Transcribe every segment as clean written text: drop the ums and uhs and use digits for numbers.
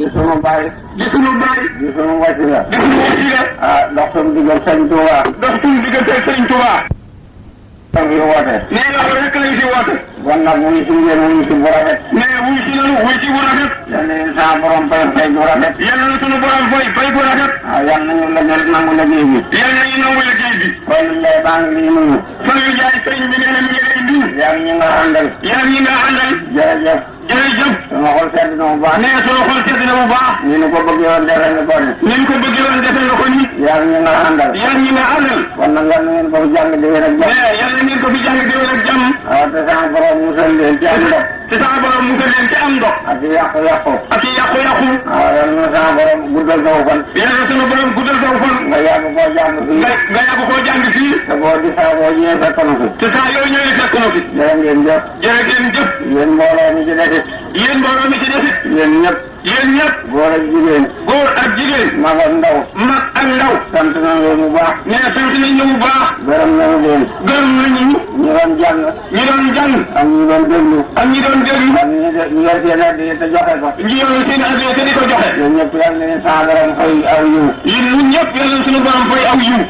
di sunu baay. di sunu baay. di sunu wasila. di sunu wasila. dox sunu diggante Sëriñ Tuuba. dox sunu diggante Sëriñ Tuuba. fi woote. nee na loolu rek lañ fi woote. bon nag wuyu si ngeen wuyu si bu rafet. mais wuyu si nanu wuyu si bu rafet. yal na leen sama borom fay bu rafet. yal na sunu borom fay bu rafet. yal nañu la nangu liggéey bi. yal nañu nangu liggéey bi. Fallou Ndiaye baa ngi nii nuyu. Fallou Ndiaye sëriñ bi nee na mi ngi lay nuyu. yaa ngi ñu nga àndal. yaa ngi nga àndal. jërëjëf. jërëjëf. sama xol sedd na bu baax. nee sunu xol sedd na bu baax. ni ñu ko bëggee woon defee nga ko ni. ni ñu ko bëggee woon defee nga ko ni. yaa ngi ñu nga àndal. yaa ngi nga àndal. kon nag yal na ngeen ko fi jàng déwén ak jàmm. mais yal na ngeen ko fi jàng déwén ak jàmm. te sama borom musal leen ci am ndox. te sama borom musal leen ci am ndox. ak ci yàqu-yàqu. ak ci yàqu-yàqu. yal na sama borom guddal saw fan. yal na sunu borom guddal saw fan. nga yàgg koo jàng fii. nga yàgg koo jàng fii. te boo di saa boo ñëwee fekk na fi. te saa yooyu ñëwee fekk na fi. jërë ngeen jëf. jërë ngeen jëf. yéen mbooloo mi ci desit. yéen mbooloo mi ci desit. yéen ñëpp. yéen ñëpp. góor ak jigéen. góor ak jigéen. mag ak ndaw. mag ak ndaw. sant nañ leen bu baax. nee sant nañ la bu baax. gërëm nañu leen. gërëm nañu. ñu doon jàng. ñu doon jàng. ak ñu doon déglu. ak ñi doon déglu. ak ñu yor seen addiya te joxe ko. ñu yor seen addiya te di ko joxe. yéen ñëpp yal na leen sama borom fay aw yiw. yéen ñun ñëpp yal na suñu borom fay aw yiw.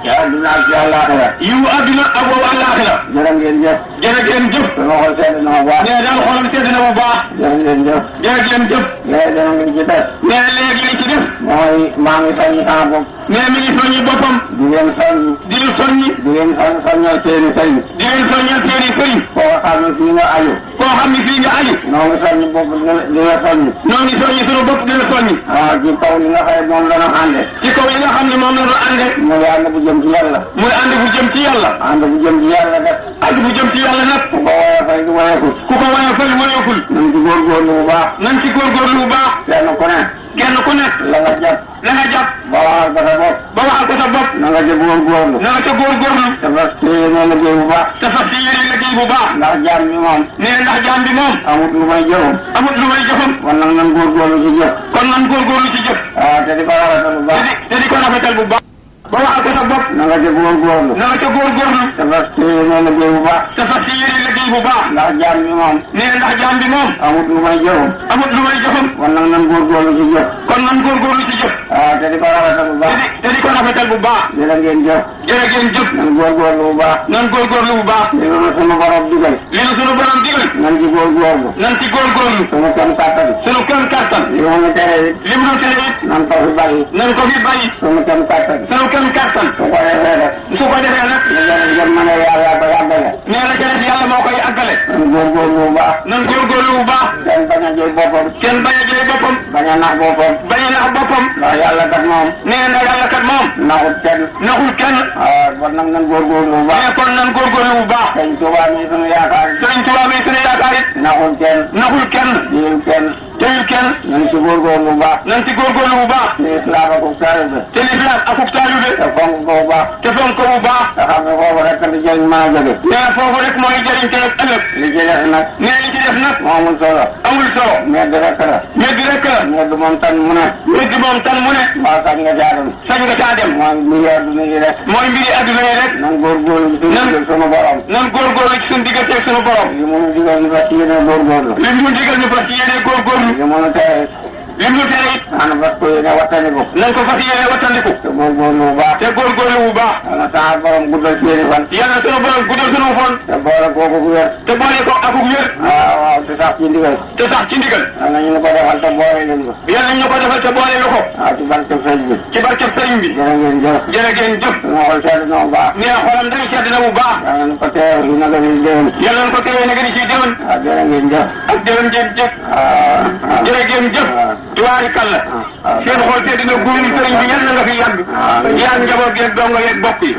ci àdduna ak ci àllaaxira. yiw àdduna ak boobu àllaaxira. jërë ngeen jëf. jërë ngeen jëf. sama xol sedd na bu baax. nee daal xolam sedd na bu baax. jërë ngeen jëf. jërë ngeen jëf. léegi dama ngi ci des. nee léegi lañ ci def. mooy maa ngi soññi sama bopp. nee mi ngi soññi boppam. di leen soññi. di leen soññi. di leen soññal seeni sëriñ. di leen soññal seeni sëriñ. koo xam ne fii nga aju. koo xam ne fii nga aju. noo ngi soññi bopp di la soññi. noo ngi soññi sunu bopp di la soññi. ci kaw li nga xam ne moom la ñu ànde. ci kaw li nga xam ne moom la ñu ànde. muy ànd bu jëm ci yàlla. muy ànd bu jëm ci yàlla. ànd bu jëm ci yàlla def. ànd bu jëm ci yàlla nag. ku ko woyofal di woyoful. ku ko woyofal woyoful. nañ ci góorgóorlu bu baax. nañ ci góorgóorlu bu baax. kenn ku ne. kenn ku ne. la nga jàpp. la nga jàpp. ba waxal ko sa bopp. ba waxal ko sa bopp. na nga ca góorgóorlu. na nga ca góorgóorlu. te fas yéene liggéey bu baax. te fas yéene liggéey bu baax. ndax jaam bi moom. nee ndax jaam bi moom. amut lu may jëfam. amut lu may jëfam. kon nag nan góorgóorlu ci jëf. kon nan góorgóorlu ci jëf. te di ko rafetal bu baax. te di ko rafetal bu baax. ba waxal ko sa bopp. na nga ca góorgóorlu. na nga ca góorgóorlu. te fas yéene liggéey bu baax. te fas yéene liggéey bu baax. ndax jaam bi moom. nee ndax jaam bi moom. amut lu may jëfam. amut lu may jëfam. kon nag nan góorgóorlu ci jëf. kon nan góorgóorlu ci jëf. te di ko rafetal bu baax. te di ko rafetal bu baax. jërë ngeen jëf. jërë ngeen jëf. nan góorgóorlu bu baax. nan góorgóorlu bu baax. li nu sunu borom digal. li nu sunu borom digal. nan ci góorgóorlu. nan ci góorgóorlu. sunu kem kàttan. sunu kem kàttan. li mu ñu tere it. li mu nu tere it. nan ko fi bàyyi. nan ko fi bàyyi. sunu kem kàttan. sunu kem kàttan. su ko defee rek. su ko defee nag. li ngeen mën a yàlla ba yàggale. nee na ca def yàlla moo koy àggale. nan góorgóorlu bu baax. nan góorgóorlu bu baax. kenn bañ a jël boppam. kenn bañ a jëy boppam. bañ a nax boppam. bañ a nax boppam. ndax yàlla kat moom. nee na yàlla kat moom. naxut kenn. naxul kenn. kon nag nan góorgóorlu bu baax. nee kon nan góorgóorlu bu baax. sëñ Tuubaa mi sunu yaakaar. Sëriñ Tuubaa mi sunu yaakaar it. naxul kenn. naxul kenn. jëlul kenn. jëyul kenn. nan ci góorgóorlu bu baax. nan ci góorgóorlu bu baax. ci islaam ak taalibe. te lislaam akuk taalibe. te fonk ko bu baax. te fonk ko bu baax. te xam ne foofu rek di jëriñ mën a jóge. nee na foofu rek mooy jëriñ te ëllëg. li ci def nag. nee li ci def nag. moo amul solo. amul solo. medd rek la. medd rek la. medd moom tan mu ne. medd moom tan mu ne. waaw sañ nga caa dem. sañ nga caa dem. mooy mbiri adduna yi rek. mooy mbiri adduna yi rek. nan góorgóorlu ci sunu borom. nan góorgóorlu ci sunu diggante ak sunu borom. li mu digal ñu fas yéene góorgóorlu. li mu digal ñu fas yéene góorgóorlu. li mu tere. li mu tere it. naan fas ko yéene wattandiku. nan ko fas yéene wattandiku. te góorgóorlu bu baax. te góorgóorlu bu baax. yàlla sama borom guddal seeni fan. yàlla sunu borom guddal sunu fan. te boole kooku gu wér. te boole ko akuk wér. waaw te sax ci ndigal. te sax ci ndigal. yàlla ñu ko defal te boole leen ko. yàlla ñu ko defal te boole lu ko. ci barkeb sëñ bi. ci barkeb sëriñ bi. jërë ngeen jëf. jërë ngeen jëf. sama xol sedd na bu baax. nee na xolam day sedd na bu baax. yàlla na ko teew yi naka ni déwén. yàlla na ko teewee nag ni ci déwén. jërë ngeen jëf. ak déwén ngeen jëf. jërë ngeen jëf. tuwaari kàlla. seen xol sedd na guur sëriñ bi yàlla na nga fi yàgg. yaa njaboot geeg dongo yeeg bokk yi.